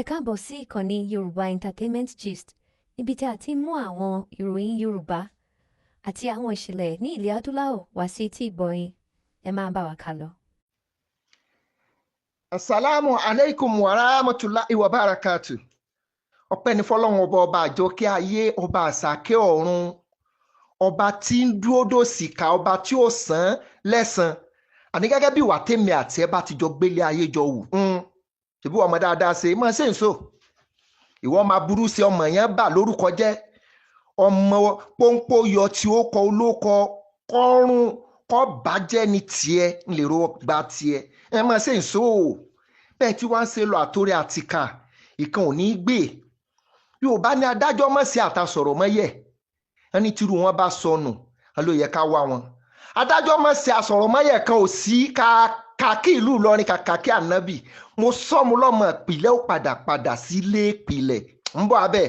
Ẹ káàbọ̀ sí ìkànnì Yorùbá Entertainment Gist, níbi tí a ti ń mú àwọn ìròyìn Yorùbá àti àwọn ìṣẹ̀lẹ̀ ní ilẹ̀ adúláwọ̀ wá sí etí ìgbọ́ yín. Ẹ máa bá wa kálọ. Asalaamu alaikum wa rahmatulahi wa barakatu. Ọpẹ́ ni fọlọ́run ọba, ọba àjọkẹ́ ayé, ọba àsàkẹ́ ọ̀run, ọba tí ń dúró dòsìkà, ọba tí ó san lẹ́san. Àní gẹ́gẹ́ bí ìwà tèmi àti ẹ bá ti jọ gbélé ayé jọ wù. Ṣèbí ọmọ dáadáa ṣe máa ṣe ń so. Ìwọ máa burú sí ọmọ yẹn bà lórúkọ jẹ́. Ọmọ pọ́npọ́ yọ tí ó kọ olókọ kọ́rùn kọ́ bàjẹ́ ní tiẹ̀ ń lè ro gba tiẹ̀. Ẹ máa ṣe ń so bẹ́ẹ̀ tí wọ́n ń ṣe lọ àtòrí àtìkà ìkan ò ní í gbé. Yorùbá ní adájọ́ mọ̀ sí àtàsọ̀rọ̀ mọ́yẹ̀, ẹni tírú wọn bá sọnù ló yẹ ká wá wọn. Adájọ́ mọ̀ sí àsọ̀rọ̀ mọ́yẹ̀ kan ò sí kàkí ìlú Ìlọrin, kàkàkí ànábì. Mo sọ mo lọ́mọ ìpìlẹ̀ ó padà padà sílé ìpìlẹ̀ ń bọ̀ abẹ́.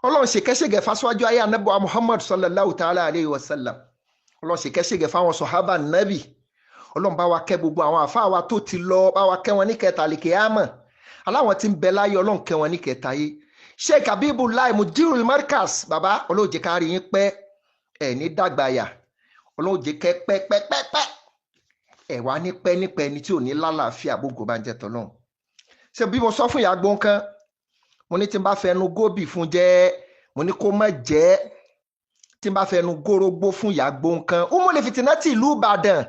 Ọlọ́run ṣèkẹ́ṣègẹ̀ fásiwájú ayé ànábì wa Muhammad sallallahu ta'ala alayhi wa sallam. Ọlọ́run ṣèkẹ́ṣègẹ̀ fáwọn sọ̀hábà nábì. Ọlọ́run bá wa kẹ́ gbogbo àwọn àfáà wa tó ti lọ, bá wa kẹ́ wọn ní kẹta àlìkèyàmọ̀ aláwọn tí ń bẹ láyé, ọlọ́run kẹ́ wọn ní kẹta yé. Sheikh Habibullah Mudirul Markaz, bàbá, ọlọ́run jẹ́ ká rí yín pẹ́, ẹ̀ ní dàgbàyà, ọlọ́run jẹ́ kẹ́ pẹ́ pẹ́ pẹ́ pẹ́, ẹ̀ wá ní pẹ́ nípẹ́ ẹni tí ò ní lálàáfíà, gbogbo bá ń jẹ́ tọ́lọ́run. Ṣé bí mo sọ fún ìyá gbọ̀ǹkan, mo ní tí n bá fẹnu góbì fún jẹ́, mo ní kó má jẹ́, tí n bá fẹnu górógbó fún ìyá gbọ̀ǹkan ó mú lè fìtínà tí ìlú Ìbàdàn,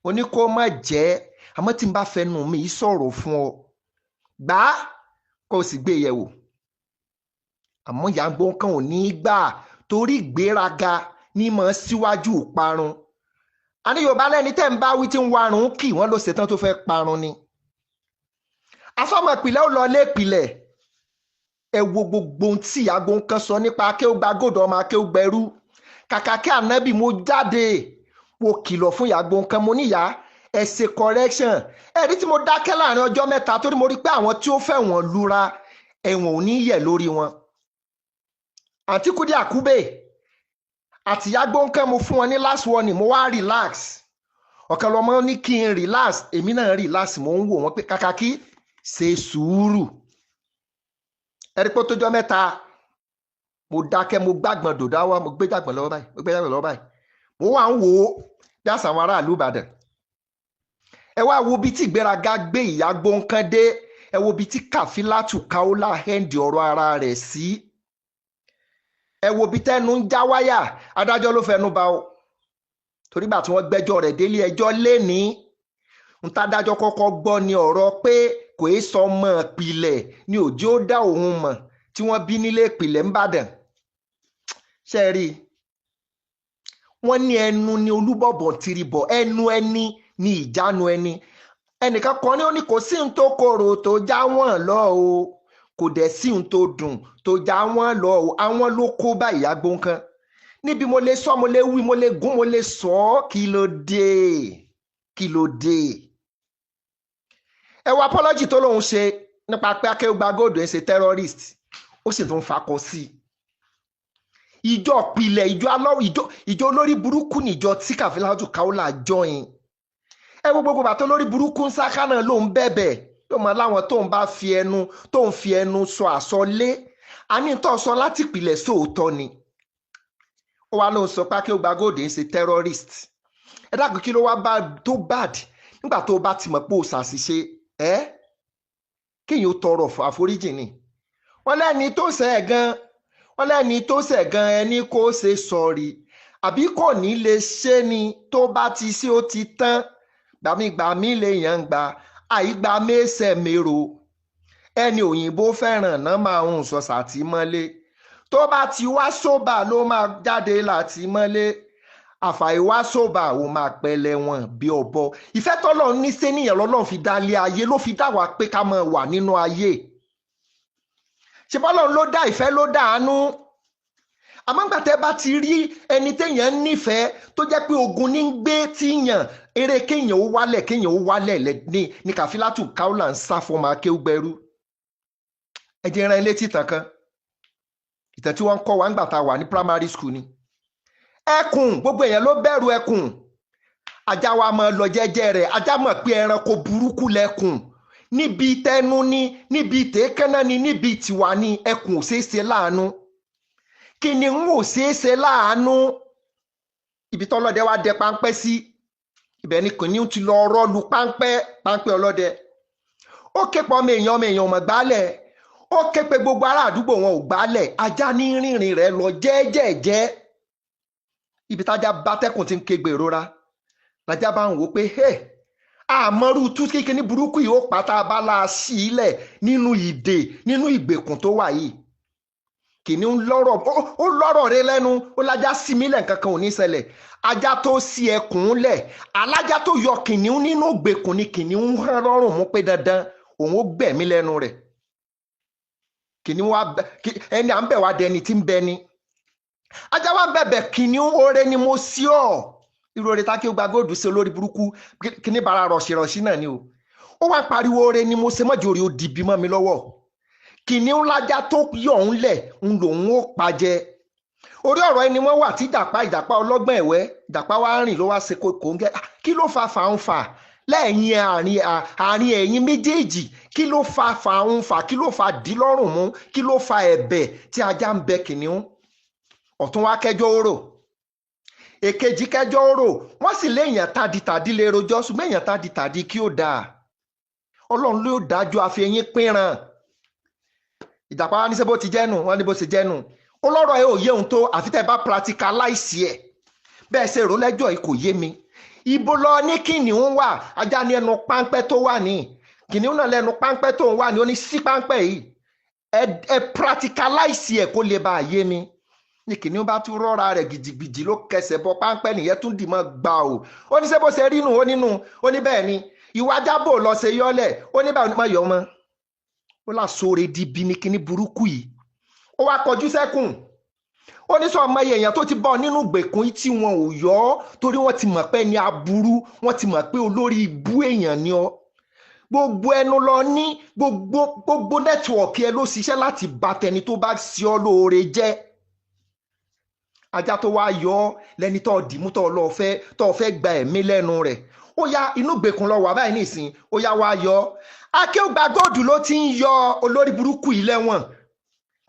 mo ní kó má jẹ́, àmọ́ tí n bá fẹnu mi sọ̀rọ̀ fún ọ gbà á kó o sì gbé yẹ̀wò. Àmọ́ ìyá gbọ̀ǹkan ò ní í gbà torí ìgbéraga ní mọ̀ síwájú ìparun. Àní Yorùbá lẹ́ni tẹ́ ń bá wí tí ń warùn kì wọ́n ló ṣetán tó fẹ́ parun ni. Asọ́mọ ìpìlẹ̀ ó lọ lé ìpìlẹ̀. Ẹ wo gbogbo ohun tí ìyá gbọ̀ǹkan sọ nípa akéwùgbà gòdò ọmọ akéwùgbẹ̀rú. Kàkà kí ànábì, mo jáde, mo kìlọ̀ fún ìyá gbọ̀ǹkan, mo níyà ẹ ṣe correction. Ẹ rí tí mo dákẹ́ láàrin ọjọ́ mẹ́ta torí mo rí pé àwọn tí ó fẹ́ wọ́n lura ẹ̀wọ̀n ò ní yẹ̀ lórí wọn. Àǹtí Kúdí Àkúbè àti ìyá gbọ̀ǹkan, mo fún wọn ní last warning, mo wá relax. Ọ̀kan lọmọ ní kí n relax, èmi náà relax, mo ń wò wọ́n pé kàkà kí ṣe sùúrù. Ẹ rí pé ó tójọ́ mẹ́ta mo dákẹ́, mo gbàgbọ́n dòdò wá, mo gbé jàgbọ́n lọ́wọ́ báyìí, mo gbé jàgbọ́n lọ́wọ́ báyìí, mo wà ń wò ó bí àṣà àwọn aráàlú Ìbàdàn. Ẹ wá wo bí tí ìgbéraga gbé ìyá gbọ̀ǹkan dé, ẹ wo bí tí Kàfílátù Kaólà hẹ́ǹdì ọ̀rọ̀ ara rẹ̀ sí, ẹ wo bí tẹ́nu ń já wáyà. Adájọ́ ló fẹnu bà ó torí gbà tí wọ́n gbẹ́jọ́ rẹ̀ délé ẹjọ́ lénìí, ń tádájọ́ kọ́kọ́ gbọ́ ni ọ̀rọ̀ pé kò é sọ ọmọ ìpìlẹ̀ ni òjò dá òun mọ̀ tí wọ́n bí nílé ìpìlẹ̀ ńbàdàn. Ṣe rí i, wọ́n ní ẹnu ni olúbọ̀bọ̀ tìrìbọ̀, ẹnu ẹni ní ìjánu ẹni. Ẹnìkan kan ní ó ní kò sí ohun tó korò tó já wọ́n lọ o, kò dẹ̀ sí ohun tó dùn tó já wọ́n lọ o. Àwọn ló kó bá ìyá gbọ̀ǹkan níbi mo lè sọ, mo lè wí, mo lè gún, mo lè sọ ọ́. Kí ló dé? Kí ló dé? Ẹ wo apology tó lóun ṣe nípa pé akéwùgbà góòdù ń ṣe terrorist, ó sì tún fakọ sí i. Ìjọ pilẹ̀, ìjọ alọ́, ìjọ olórí burúkú níjọ tí Kàfílátù Kaólà join. Ẹ wo gbogbo bàtọ́ lórí burúkú ń sáká náà ló ń bẹ̀bẹ̀ yóò máa láwọn tó ń bá fi ẹnu tó ń fi ẹnu sọ àsọlé. Àní tó sọ láti ìpìlẹ̀ sóòótọ́ ni. Ó wá lóun sọ pé akéwùgbà góòdù ń ṣe terrorist. Ẹ dákun, kí ló wá bá tó bad nígbà tó o bá ti mọ̀ pé o ṣàṣìṣe? Ẹ kéèyàn ó tọrọ àforíjì ni. Wọ́n lẹ́ni tó ṣẹ̀ gan, wọ́n lẹ́ni tó ṣẹ̀ gan, ẹni kó ṣe sọ̀rí àbí kò ní lè ṣe ni. Tó bá ti ṣe, ó ti tán. Gbàmígbàmí lèèyàn gbà, àìgbà mẹ́sẹ̀ mérò. Ẹni òyìnbó fẹ́ràn náà máa ń sọ sàtìmọ́lé, tó bá ti wá sóbà ló máa jáde láti mọ́lé. Àfàìwá sóbà ò máa pẹlẹ wọn bí ọ̀bọ. Ìfẹ́ tọ́lọ́run ní sẹ́niyàn lọ́lọ́run fi dá lé ayé, ló fi dá wa pé ká máa wà nínú ayé. Ṣe bọ́lọ́run ló dá ìfẹ́, ló dá àánú. Àmọ́ ńgbà tẹ́ bá ti rí ẹni téèyàn nífẹ̀ẹ́ tó jẹ́ pé ogun ní ń gbé tíyàn eré, kéèyàn ó wálẹ̀, kéèyàn ó wálẹ̀ ní Kàfílátù Kaólà ń sá fún ọmọ akéwúgbẹ́rú. Ẹ jẹ́ rán ilé tí ìtàn kan, ìtàn tí wọ́n ń kọ́ wa ńgbà tá a wà ní primary school ni. Ẹkùn, gbogbo èèyàn ló bẹ̀rù ẹkùn. Ajá wa máa lọ jẹ́jẹ́ rẹ̀, ajá mọ̀ pé ẹranko burúkú lẹ́kùn. Níbi tẹnu ni, níbi tèékánná ni, níbi tiwa ni, ẹkùn ò ṣeé ṣe láàánú, kìnìún ò ṣeé ṣe láàánú. Ibi tọ́lọ́dẹ wá dẹ páńpẹ́ sí, ibẹ̀ ni kìnìún ti lọ rọ́ọ̀lù páńpẹ́, páńpẹ́ ọlọ́dẹ. Ó ké pe ọmọ èèyàn, ọmọ èèyàn ò mọ̀ gbálẹ̀. Ó ké pe gbogbo ará àdúgbò, wọn ò gbálẹ̀. Ajá ní rìnrìn rẹ̀ lọ jẹ́ẹ́jẹ́ẹ́jẹ́. Ibi tájá bá tẹ́kùn ti ń kégbe ìrora, lajá bá ń wò pé hey, àmọ́rú tú kíkiní burúkú yìí ó pátá bá la sí ilẹ̀ nínú ìdè, nínú ìgbèkùn tó wà yìí. Kìnìún lọ́rọ̀, ó lọ́rọ̀ rẹ lẹ́nu, ó lájá sí mílẹ̀, nǹkan kan ò ní ṣẹlẹ̀. Ajá tó sí ẹkùn lẹ̀, alájá tó yọ kìnìún nínú ìgbèkùn ni kìnìún hán lọ́rùn mú pé dandan òun ó gbẹ̀mí lẹ́nu rẹ̀. Kìnìún wa ẹni à ń bẹ̀ wá dẹni tí ń bẹ ni. Ajá wa bẹ̀bẹ̀ kìnìún, oore ni mo sí ọ. Irú oore tá kí ó gba góòdù sí olórí burúkú kíní bara rọ̀ṣìrọ̀ṣì náà ni o. Ó wá pariwo oore ni mo ṣe, mọ́jọ́ orí ó dìbì mọ́ mi lọ́wọ́. Kìnìún lájá tó yọ̀ ń lẹ̀ ń lòun ó pajẹ. Orí ọ̀rọ̀ ẹni wọ́n wà tí ìjàpá, ìjàpá ọlọ́gbọ́n ẹ̀wẹ́, ìjàpá wa rìn ló wá ṣe kò ń gẹ́. Kí ló fa fàǹfà lẹ́yìn àárín ẹ̀yin méjèèjì? Kí ló fa fàǹfà? Kí ló fa dí lọ́rùn mú? Kí ló fa ẹ̀bẹ̀ tí ajá ń bẹ kìnìún? Ọ̀tún wá kẹjọ́ orò, èkejì kẹjọ́ orò, wọ́n sì léèyàn tadìtàdí lè rojọ́, ṣùgbọ́n èèyàn tadìtàdí kí ó dáa, Ọlọ́run ló dájú àfihàn pínran. Ìjàpá wa ní sẹ́ bó ti jẹ́nu, wọ́n ní bó ṣe jẹ́nu. Ó lọ́rọ̀ ẹ ò yé òun tó, àfi tẹ́ ẹ bá practicalize ẹ̀. Bẹ́ẹ̀ ṣe rò lẹ́jọ́ yìí kò yé mi. Ibo lọ ní kìnìún wà? Ajá ní ẹnu páńpẹ́ tó wà ní. Kìnìún náà lẹ́nu páńpẹ́ tó ń wà ní, ó ní sí páńpẹ́ yìí. Ẹ practicalize ẹ̀ kó lè bá a yé mi. Ní kìnìún bá tún rọ́ra rẹ̀ gidigidi ló kẹsẹ̀ bọ páńpẹ́ nìyẹn tún dì mọ́ gbà o. Ó ní ṣé bó ṣe rí nù, ó nínú, ó ní bẹ́ẹ̀ ni. Ìwà ajábò lọ ṣe yọ́lẹ̀, ó ní báwo ni má yọ ọmọ. Ó là sóore di bí ní kíní burúkú yìí. Ó wá kọjú sẹ́kùn. Ó ní sọ ọmọ èèyàn tó ti bọ́ nínú ìgbèkùn tí wọn ò yọ ọ́, torí wọ́n ti mọ̀ pé ní aburú, wọ́n ti mọ̀ pé olórí ibú èèyàn ni ọ́. Gbogbo ẹnu lọ ní, gbogbo nẹ́tíwọ̀kì ẹ ló ṣiṣẹ́ láti bà tẹni tó bá ṣe ọ́ lóore jẹ́. Ajá tó wá yọ ọ́ lẹni tó dìímú tó lọ fẹ́, tó fẹ́ gba ẹ̀mí lẹ́nu rẹ̀. Ó yá inú ìgbèkùn lọ wà báyìí nísìn, ó yá wá yọ ọ́. Akéwùgbà góòdù ló ti ń yọ olórí burúkú yìí lẹ́wọ̀n.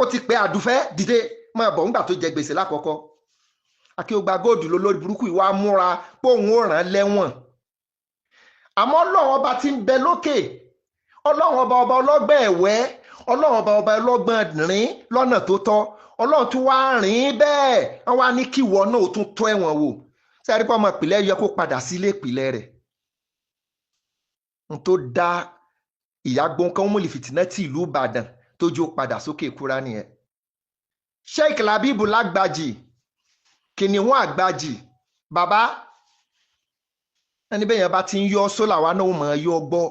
Ó ti pẹ́ Àdùfẹ́ dìde máa bọ̀ ńgbà tó jẹ gbèsè lákọ̀ọ́kọ́. Akéwùgbà góòdù ló lórí burúkú yìí wá múra pé òun ó ràn án lẹ́wọ̀n. Àmọ́ Ọlọ́run ọba tí ń bẹ lókè, Ọlọ́run ọba ọba ọlọ́gbọ́n ẹ̀wẹ́, Ọlọ́run ọba ọba ọlọ́gbọ́n rìn lọ́nà tó tọ́, Ọlọ́run tún wá rìn bẹ́ẹ̀, wọ́n wá ní kí ìwọ náà ó tún tọ́ ẹ̀wọ̀n wò. Ṣé ẹ rí pé ọmọ ìpìlẹ̀ yẹ kó padà sílé ìpìlẹ̀ rẹ̀? N tó dá ìyá gbọ̀ǹkan múlì fìtínà tí ìlú Ìbàdàn tó jó padà sókè kúrá nìyẹn. Sheikh Labibu Lágbàjì, kìnìún àgbàjì, bàbá ẹni bẹ́ẹ̀ yẹn bá ti ń yọ sólà wa náà ó mọ̀ ọ́ yọ gbọ́.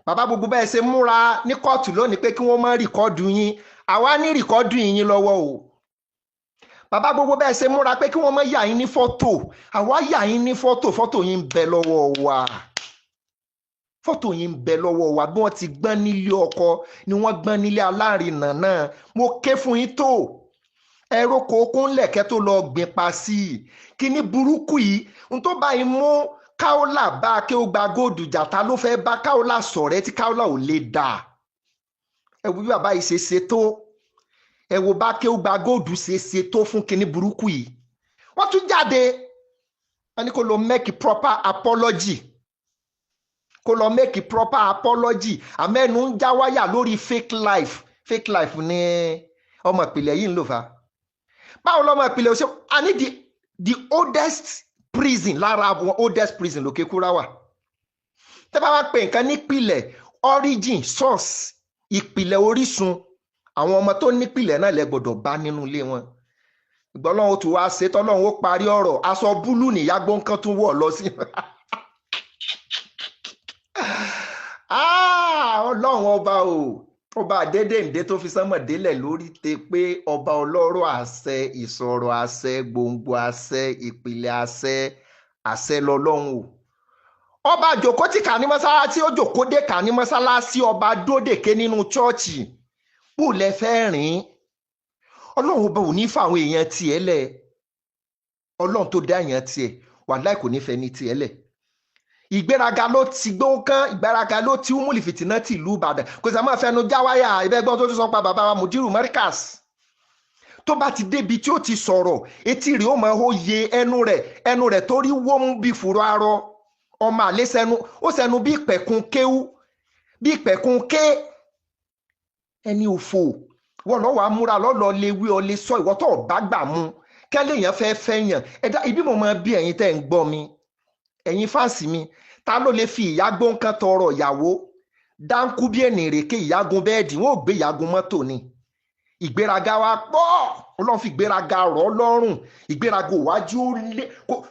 Bàbá gbogbo bẹ́ẹ̀ ṣe múra ní kóòtù lónìí pé kí wọ́n má rìkọ́dù yín, àwa ní rìkọ́dù yín lọ́wọ́ o. Bàbá gbogbo bẹ́ẹ̀ ṣe múra pé kí wọ́n má yà yín ní fọ́tò, àwa yà yín ní fọ́tò, fọ́tò yín ń bẹ lọ́wọ́ wa. Fọ́tò yín ń bẹ lọ́wọ́ wa. Bí wọ́n ti gbọ́n nílé ọkọ ni wọ́n gbọ́n nílé alárinà náà. Mo ké fún yín tó ẹ̀rọ kòókó ńlẹ̀kẹ́ tó lọ gbìn pa sí i. Kíní burúkú yìí n tó bá yín mú Káólà bá kí ó gba góòdù jàtá ló fẹ́ bá Káólà sọ̀rẹ́ tí Káólà ò lè dà. Ẹ wo bí bàbá yìí ṣe ṣe tó, ẹ wo bá kí ó gba góòdù ṣe ṣe tó fún kíní burúkú yìí. Wọ́n tún jáde, wọ́n ní kó lọ make proper apology, kó lọ make proper apology. Àmẹ́nu ń já wáyà lórí fake life. Fake life ní ọmọ ìpìlẹ̀ yìí ń lò fa. Báwo lọmọ ìpìlẹ̀ ṣe a ní the oldest prison lára àwọn oldest prison lókè kúrá wà. Tẹ́ bá wá pè nǹkan nípìlẹ̀, origin, source, ìpìlẹ̀, orísun, àwọn ọmọ tó nípìlẹ̀ náà lẹ gbọ́dọ̀ bá nínú ilé wọn. Ìgbọ́lọ́hún ó tún wá ṣe tọ́lọ́hún ó parí ọ̀rọ̀, aṣọ búlù nìyá gbọ́ǹkan tún wọ̀ lọ sí. Ọlọ́run ọba o, ọba àdédéǹdé tó fi sánmọ̀ délẹ̀ lórí te pé ọba ọlọ́rọ̀ àṣẹ, ìsọ̀rọ̀ àṣẹ, gbòǹgbò àṣẹ, ìpìlẹ̀ àṣẹ, àṣẹ lọ́lọ́run o. Ọba jòkó tí kà ní mọ́sálásí, ó jòkó dé kà ní mọ́sálásí, ọba dódèké nínú chọ́ọ̀chì, bó lẹ fẹ́ rìn? Ọlọ́run ọba ò ní fáwọn èèyàn tiẹ̀ lẹ̀. Ọlọ́run tó dá èèyàn tiẹ̀, wàláì kò ní fẹ́ ní tiẹ̀ lẹ̀. Ìgbéraga ló ti gbóǹkan, ìgbéraga ló ti múlì fìtínà ti ìlú Ìbàdàn. Kò sá máa fẹnu jáwáyà ìbẹ́gbọ́n tó tún sọ pa bàbá wa Mudiru Markaz. Tó bá ti débi tí ó ti sọ̀rọ̀, etí rẹ̀ ó máa hó ye ẹnu rẹ̀, ẹnu rẹ̀ tó rí wómú bí fùrọ̀ arọ. Ọmọ àlè sẹnu, ó sẹnu bí ìpẹ̀kun kéwú, bí ìpẹ̀kun ké. Ẹni òfò wọ́n lọ́wọ́ amúra lọ́lọ́ lè wí ọ lè sọ ìwọ́ tó bá gbà mú kẹ́lẹ́ èèyàn fẹ́ fẹ́ yàn. Ẹ̀dá ibi mo máa bí ẹ̀yin tẹ́ ń gbọ́ mi, ẹ̀yin fáǹsì mi, ta ló lè fi ìyá gbóǹkan tọrọ ìyàwó? Dáńkú bí ènìrèké ìyágun bẹ́ẹ̀dì, wọn ò gbé ìyágun mọ́tò ni. Ìgbéraga wa pọ̀, Ọlọ́run fi ìgbéraga rọ̀ ọ́ lọ́rùn. Ìgbéraga òwájú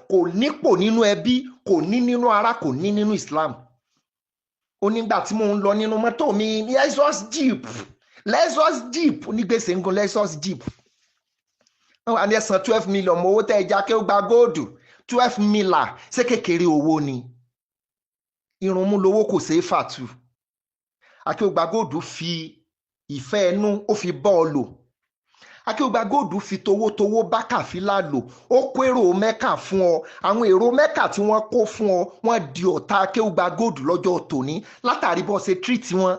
kò nípò nínú ẹbí, kò ní nínú ara, kò ní nínú Islam. Ó nígbà tí mò ń lọ nínú mọ́tò mi ní Lexus Jeep, Lexus Jeep, onígbèsè ń gun Lexus Jeep. Wọ́n wà ní ẹ̀sán 12 million mọ owó tẹ́ ẹ já kí ó gba góòdù 12 mila. Ṣé kékeré owó ni? Irun mú lowó kò ṣeé fàtú. Akéwùgbà góòdù fi ìfẹ́ ẹnu ó fi bọ́ ọ lò. Akéwùgbà góòdù fi towótowó bá Kàfílà lò. Ó kó èrò Mẹ́kà fún ọ. Àwọn èrò Mẹ́kà tí wọ́n kó fún ọ, wọ́n di ọ̀tá Akéwùgbà góòdù lọ́jọ́ tòní látàrí bó ṣe tírìtì wọn.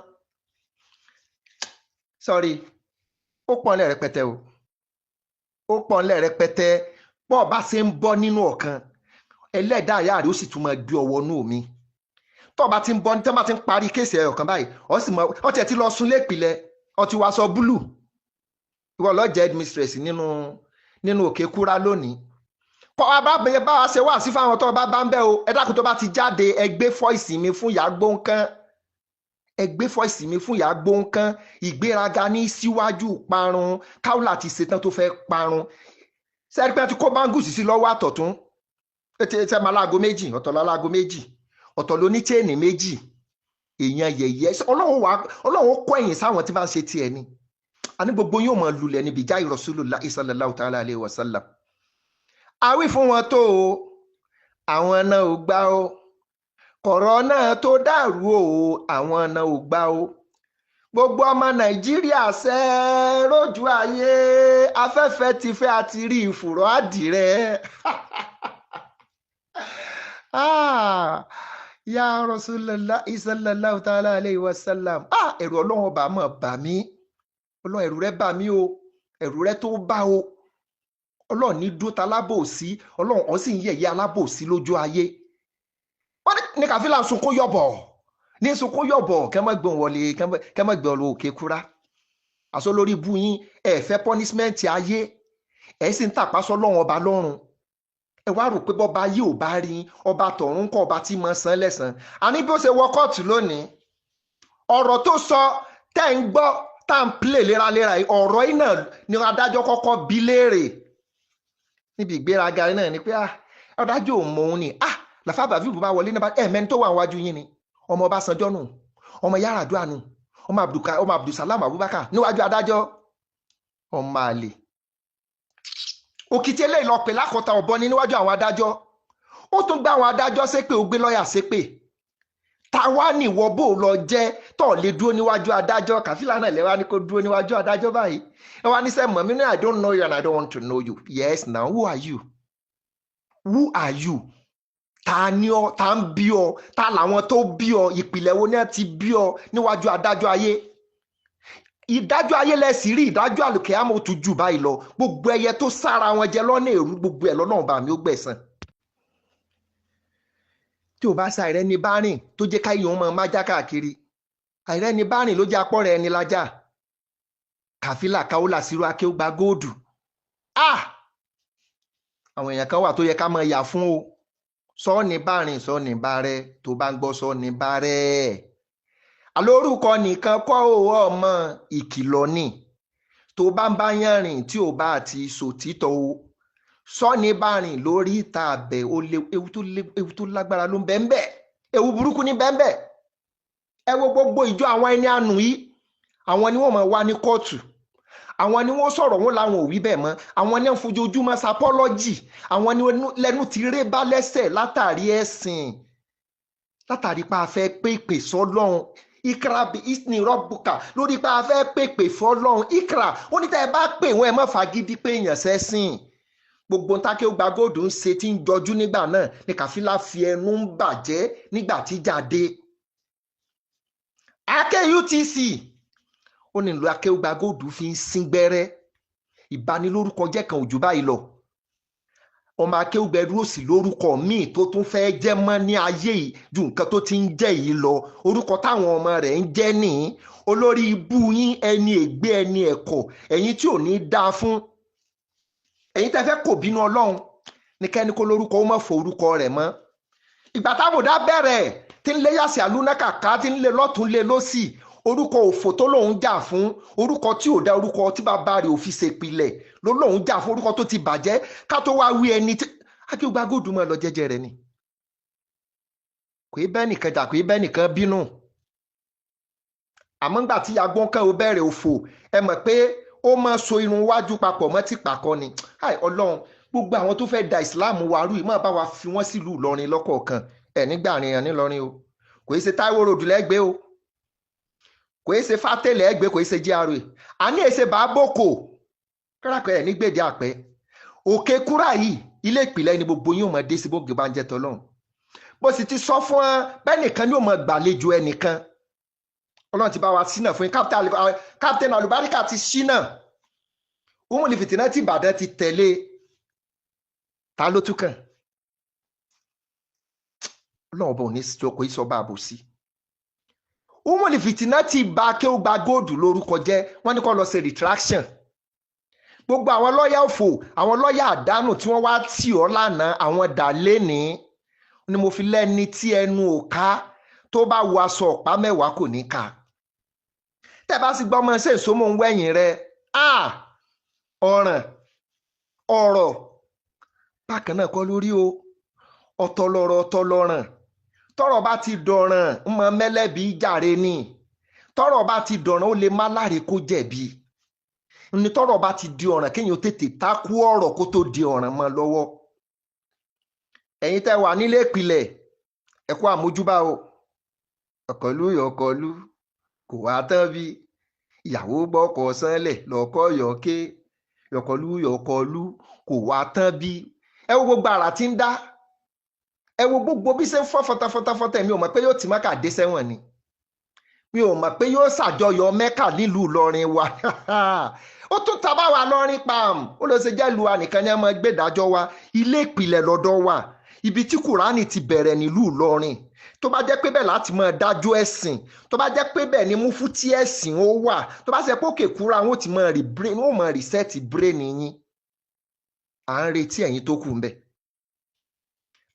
Sorry, ó pọ́nlẹ̀ rẹpẹtẹ o, ó pọ́nlẹ̀ rẹpẹtẹ. Bọ́ ọ bá ṣe ń bọ́ nínú ọ̀kan, ẹlẹ́dàá ìyá rẹ̀ ó sì tún máa gbé ọwọ́ nú omi. Tó o bá ti ń bọ́, tí wọ́n bá ti ń parí kéèsì ẹyọ kan báyìí, ọ sì mọ ọ tiẹ̀ ti lọ sún lépìlẹ̀, ọ ti wá sọ búlù. Ìwọ lọ jẹ́ headmistress nínú òkè kúrá lónìí. Kọ́ wa bá bẹ bá wa ṣe wá sí fáwọn tó o bá bá ń bẹ́ o. Ẹ dákun, tó bá ti jáde, ẹ gbé fọ́ìsì mi fún ìyá gbóǹkan, ẹ gbé fọ́ìsì mi fún ìyá gbóǹkan. Ìgbéraga ní síwájú parun. Káwùlà ti ṣetán tó fẹ́ parun. Sẹ́rí ti kó báńgùsì sí lọ́wọ́ àtọ̀tún. Ẹ máa láago méjì ọ̀tọ̀, láago méjì ọ̀tọ̀, ló ní chain méjì. Èèyàn yẹ̀yẹ́, Ọlọ́run wà, Ọlọ́run kọ́ ẹ̀yìn sáwọn tí bá ń ṣe tiẹ̀ ni. Àní gbogbo yóò máa lulẹ̀ níbi jáì Rasulullah sallallahu ta'ala alayhi wa sallam. Àwí fún wọn tó o, àwọn náà ò gbà o. Kọ̀rọ̀ náà tó dàrú o, àwọn náà ò gbà o. Gbogbo ọmọ Nàìjíríà ṣe rójú ayé, afẹ́fẹ́ ti fẹ́, àti rí ìfùrọ̀ àdìrẹ. Ah, ya Rasulullah sallallahu ta'ala alayhi wa sallam. Ah, ẹ̀rù Ọlọ́run ọba mọ̀ bà mí. Ọlọ́run, ẹ̀rù rẹ bà mí o, ẹ̀rù rẹ tó bá o. Ọlọ́run ní dúró ta alábòsí. Ọlọ́run ọ̀ sì ń yẹ̀yẹ́ alábòsí lójú ayé. Wọ́n ní Kàfílà sunkún yọ̀bọ̀, ní sunkún yọ̀bọ̀, kẹ́ mọ́ gbọ̀n wọlé, kẹ́ mọ́ gbọ̀n lọ òkè kúrá. Àṣọ lórí ibú yín, ẹ fẹ́ punishment ayé, ẹ sì ń tàpá sọ́lọ́run ọba lọ́run. Ẹ wá rò pé bọ́ba ayé ò bá rí, ọba tọ̀run kọ́, ọba tí mọ̀ san lẹ́sàn. Àní bí ó ṣe wọ kóòtù lónìí, ọ̀rọ̀ tó sọ tẹ́ ń gbọ́ tá à ń play léraléra yìí, ọ̀rọ̀ yìí náà ni adájọ́ kọ́kọ́ bi léèrè níbi ìgbéraga náà ni pé, ah, adájọ́ ò mọ òun ni. Ah, Làfà Bàbíbù bá wọlé náà, ẹ mẹ́ni tó wà wájú yín ni ọmọ Ọbásanjọ́ nù, ọmọ Yar'Adua nù, ọmọ Abdulsalam Abubakar níwájú adájọ́. Ọmọ àlè òkìtì eléyìí lọ pè lákọta ọ̀bọ ní níwájú àwọn adájọ́. Ó tún gbá àwọn adájọ́ ṣépè, ó gbé lọ́ọ̀yà ṣépè. Ta wá níwọ bó lọ jẹ́ tó lè dúró níwájú adájọ́? Kàfílà náà lẹ́wà ní kó dúró níwájú adájọ́ báyìí. Ẹ wá ní sẹ́ mọ̀ mí ní, I don't know you and I don't want to know you. Yes, now who are you? Who are you? Ta ni ọ? Ta ń bí ọ? Ta làwọn tó bí ọ? Ìpìlẹ̀ wo ni ẹ ti bí ọ níwájú adájọ́ ayé? Ìdájọ́ ayé lẹ́sìn rí, ìdájọ́ àlùkẹ́ àmọ́ ó tún jù báyìí lọ. Gbogbo ẹyẹ tó sára wọn jẹ lọ́nà èrú, gbogbo ẹ̀ lọ́nà ọba mi ó gbẹ̀san. Tí o bá sa àìrẹ́ni bá rìn tó jẹ́ káyọ̀ wọn máa májá káàkiri, àìrẹ́ni bá rìn ló jẹ́ apọ́ rẹ̀ ẹni lájà. Kàfílà káwọ́là sírú akéwùgbà góòdù. Ah, àwọn èèyàn kan wà tó yẹ ká máa yà fún o. Sọ́ọ̀nì bá rìn, sọ́ọ̀nì bá rẹ, tó bá ń gbọ́ sọ́ọ̀nì bá rẹ̀. Àlórúkọ nìkan kọ́ ò, ọmọ ìkìlọ̀ ni. Tó bá ń bá yàn rìn tí ò bá ti sòtítọ́ o, sọ́ọ̀nì bá rìn lórí ìta àbẹ̀, ó lé ewu tó lágbára ló ń bẹ ń bẹ, ewu burúkú ní bẹ ń bẹ. Ẹ wo gbogbo ìjọ àwọn ẹni àánú yìí, àwọn ni wọ́n máa wá ní kóòtù, àwọn ni wọ́n sọ̀rọ̀ wọn làwọn ò wí bẹ́ẹ̀ mọ́, àwọn ni wọ́n fojoojúmọ́ sapọ́lọ́jì, àwọn ni lẹ́nu ti ré bá lẹ́sẹ̀ látàrí ẹ̀sìn, látàrí pa afẹ́ pèpè sọ́lọ́run. Ikra bi isni rọ́bùkà, lórí pa afẹ́ pèpè fọ́lọ́run. Ikra ó ní tẹ́ ẹ bá pè wọ́n, ẹ má fagídí pé èèyàn sẹ́sìn. Gbogbo ń tákéwúgba góòdù ń ṣe tí ń jọjú nígbà náà ni Kàfílà fi ẹnu ń bàjẹ́ nígbà tí jáde. Aké UTC ó ní ìlú akéwúgba góòdù fi ń sín gbẹ́rẹ́. Ìbanilórúkọ jẹ́ kan òjú báyìí lọ. Ọmọ akéwúgbẹrú ò sì lórúkọ míì tó tún fẹ́ jẹ́ mọ́ ní ayé yìí ju nǹkan tó ti ń jẹ́ yìí lọ. Orúkọ táwọn ọmọ rẹ̀ ń jẹ́ nìyí. Olórí ibú yín, ẹni ègbé, ẹni ẹ̀kọ́, ẹ̀yin tí ò ní dáa fún, ẹ̀yin tẹ́ fẹ́ kò bínú Ọlọ́run ní kẹ́ni kó lórúkọ ó má fọ orúkọ rẹ̀ mọ́. Ìgbà tábòdá bẹ̀rẹ̀ tí ń lé yàsí àlùnákàká, tí ń lé lọ́tún lé lọ́sì, orúkọ òfò tó lóun jà fún, orúkọ tí ò dá, orúkọ tí bàbá rẹ̀ ò fi ṣèpìlẹ̀ ló lóun jà fún, orúkọ tó ti bàjẹ́ ká tó wá wí ẹni tí Akéwùgbà Góòdù máa lọ jẹ́jẹ́ rẹ̀ ni. Kò í bẹ́ẹ̀ nìkan jà, kò í bẹ́ẹ̀ nìkan bínú. Àmọ́ ńgbà tí agbọ́n kan ò bẹ̀rẹ̀ òfò, ẹ mọ̀ pé ó máa so irun wájú papọ̀ mọ́ ti pàkọ́ ni. Àì Ọlọ́run, gbogbo àwọn tó fẹ́ da ìsìláàmù wa rú yìí máa bá wa fi wọ́n sílùú Ìlọrin lọ́kọ̀ọ̀kan. Ẹ̀ nígbà rìnyàn nílọrin o. Kò í ṣe Táíwò Road lẹ́gbẹ̀ẹ́ o. Kò í ṣe Fátẹ́lẹ̀ ẹgbẹ́, kò í ṣe GRA. Àní èsè bàbókò kíráàkọ́ ẹ̀ nígbèdé àpẹ́. Òkè kúrà yìí ilé ìpìlẹ̀ ni gbogbo yín ò mọ̀ dé sí bóge bá ń jẹ́ tọ́lọ́run. Bó sì ti sọ fún ẹ bẹ́ẹ̀ nìkan ni ò mọ̀ gbàlejò ẹnìkan. Ọlọ́run ti bá wa ṣínà fún yín. Captain Alubarika ti ṣínà. Òun lè fìtínà tí Ìbàdàn ti tẹ̀lé. Ta ló tún kàn? Ọlọ́run ọba ò ní sọ, kò í sọ bá a bò sí. Òun lè fìtínà tí ba Akéwùgbà Góòdù lórúkọ jẹ́, wọ́n ní kó lọ ṣe retraction. Gbogbo àwọn lọ́ọ̀yà òfò, àwọn lọ́ọ̀yà àdánù tí wọ́n wá tì ọ́ lánàá, àwọn dà lénìí ni mo fi lẹ́ni tí ẹnu ò ká tó bá wọ aṣọ ọ̀pá mẹ́wàá kò ní ká. Tẹ́ bá sì gbọ́ ọmọ ṣe èso mò ń wẹ̀yìn rẹ̀, ọ̀ràn ọ̀rọ̀ bákan náà kọ́ lórí o, ọ̀tọ̀ lọ̀rọ̀ ọ̀tọ̀ lọ̀ràn. Tọ́rọ̀ bá ti dọ̀ràn ń mọ mẹ́lẹ́bí jàre ni. Tọ́rọ̀ bá ti dọ̀ràn ó lè má láre kó jẹ̀bi. Ní tọ́rọ̀ bá ti di ọ̀ràn kéèyàn tètè takú ọ̀rọ̀ kó tó di ọ̀ràn mọ́ lọ́wọ́. Ẹ̀yin tẹ́ wà nílé ìpìlẹ̀, ẹ kú àmójúbà o. Ọ̀kọ̀lú yọ̀kọ̀lú kò wá tán bí. Ìyàwó gbọ́kọ̀ sánlẹ̀ lọ́kọ̀ yọ̀ké. Yọ̀kọ̀lú yọ̀kọ̀lú kò wá tán bí. Ẹ wo gbogbo àrà tí ń dá. Ẹ wo gbogbo bí ṣe ń fọ́ fọ́tafọ́tafọ́tà. Mi ò mọ̀ pé yóò ti Mẹ́kà dé sẹ́wọ̀n ni. Mi ò mọ̀ pé yóò ṣàjọyọ̀ Mẹ́kà nílùú Ìlọrin wa. Ó tún ta bá wa lọ́rin pam. Ó lọ ṣe jẹ́ ìlú wa nìkan ni ẹ máa gbé ìdájọ́ wa. Ilé ìpìlẹ̀ lọ́dọ̀ wa. Ibi tí Kùránì ti bẹ̀rẹ̀ nílùú Ìlọrin. Tó bá jẹ́ pé bẹ́ẹ̀ láti máa dájọ́ ẹ̀sìn, tó bá jẹ́ pé bẹ́ẹ̀ ni múfútí ẹ̀sìn ó wà, tó bá ṣe pé òkè kúra wọn ó ti máa rí brain, wọn ó máa reset brain yín. À ń retí ẹ̀yin tó kù ń bẹ̀.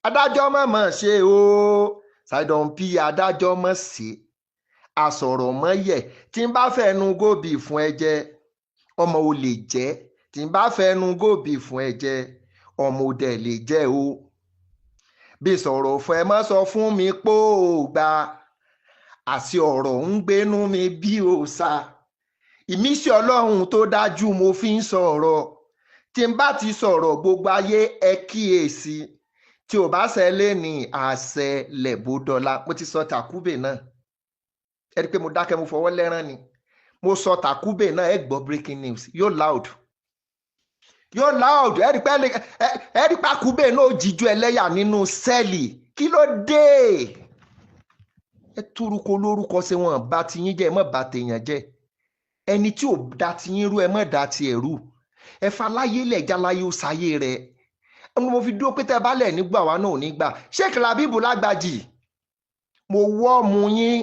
Adájọ́ mọ̀ mọ̀ ṣe o, Sidon P adájọ́ mọ̀ ṣe, àsọ̀rọ̀ mọ̀ yẹ̀, tí n bá fẹ́nu góbì fún ẹ jẹ, ọmọ ò lè jẹ́, tí n bá fẹ́nu góbì fún ẹ jẹ, ọmọ ò dẹ̀ lè jẹ́ o. Bí sọ̀rọ̀ fún ẹ má sọ fún mi pé ó gbà, àṣì ọ̀rọ̀ ń gbénú mi bí òòṣà. Ìmísí Ọlọ́run tó dájú mo fi ń sọ̀rọ̀, tí n bá ti sọ̀rọ̀ gbogbo ayé ẹ kíyèsí. Tí ò bá ṣẹlẹ̀ ní àṣẹ lẹ̀bódọ́lá. Mo ti sọ tàkúbè náà. Ẹ rí i pé mo dákẹ́, mo fọwọ́ lẹ́rán ni. Mo sọ tàkúbè náà, ẹ gbọ́ breaking news. Yóò loud. Yóò loud. Ẹ rí i pé ẹ rí i pé àkúbè náà ó jíjú ẹlẹ́yà nínú sẹ́ẹ̀lì. Kí ló dé? Ẹ túrúkọ lórúkọ ṣe wọn bá ti yín jẹ́, ẹ má bà tèèyàn jẹ́. Ẹni tí ò da ti yín rú, ẹ má da ti ẹ̀ rú. Ẹ faláyé lẹ̀ jáláyé ó sáyé rẹ̀. Mo fi dúró pé tẹ́ bá lẹ̀ nígbà wa náà ò ní gbà. Sheikh Labibu Lágbàjì, mo wọ́ọ̀mù yín,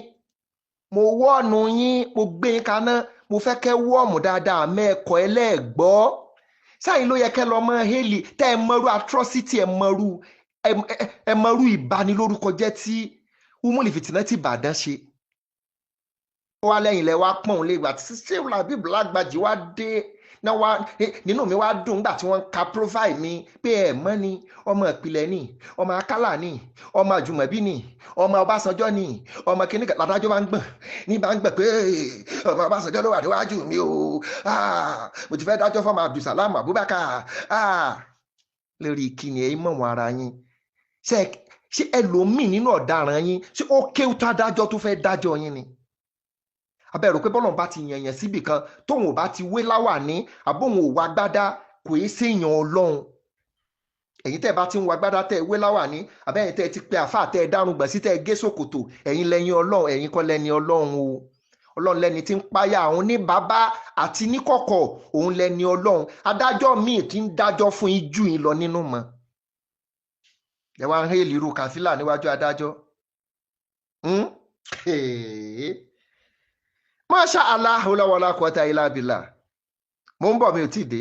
mo wọ́ọ̀nù yín, mo gbé yín kaná, mo fẹ́ kẹ́ wọ́ọ̀mù dáadáa mẹ́ẹ̀kọ́ ẹlẹ́ẹ̀gbọ́. Sáyìn ló yẹ kẹ́ lọ mọ hélì tẹ́ ẹ mọrú atrocity, ẹ mọrú ìbanilórúkọjẹ́ tí Umul Fitina ti Ìbàdàn ṣe. Ó wá lẹ́yìn lẹ́ wá pọ̀n lé ìgbà tí Sheikh Labibu Lágbàjì wá dé. Náà wá nínú mi wá dùn nígbà tí wọ́n ń ka profile mi pé ẹ mọ̀ ni, ọmọ ìpìlẹ̀ ni, ọmọ Akálà ni, ọmọ Àjùmọ̀bí ni, ọmọ Ọbásanjọ́ ni, ọmọ kìnnì kan ládájọ́ bá ń gbọ̀n ní bá ń gbọ̀n pé ọmọ Ọbásanjọ́ ló wà níwájú mi o, mo ti fẹ́ dájọ́ fọmọ Abdulsalam Abubakar. Lórí kíni ẹ mọ̀ wọn ara yín? Ṣé ẹlòmíì nínú ọ̀daràn yín ṣé ó kéwú tó adájọ́ tó fẹ́ dájọ́ yín ni? Abẹ́rò pé bọ́lọ̀ bá ti yànyàn síbì kan tóun ò bá ti wé láwà ní àbóun ò wá gbádá kò í séèyàn Ọlọ́run. Ẹ̀yin tẹ́ bá ti ń wọ agbádá, tẹ́ ẹ wé láwàní, àbẹ́yìn tẹ́ ẹ ti pe àfáà, tẹ́ ẹ dárun gbọ̀n sí, tẹ́ ẹ gé ṣòkòtò, ẹ̀yin lẹ́yìn Ọlọ́run? Ẹ̀yin kọ́ lẹ́ni Ọlọ́run o. Ọlọ́run lẹ́ni tí ń páyà òun ní bàbá àti níkọ̀kọ̀, òun lẹ́ni Ọlọ́run. Adájọ́ míì tí ń dájọ́ fún yín jù yín lọ nínú mọ́. Ẹ wá ń hélì irú kàfílà níwájú adájọ́. Masha Allah, wala quwwata illa billah. Mo ń bọ̀, mi ò tí ì dé.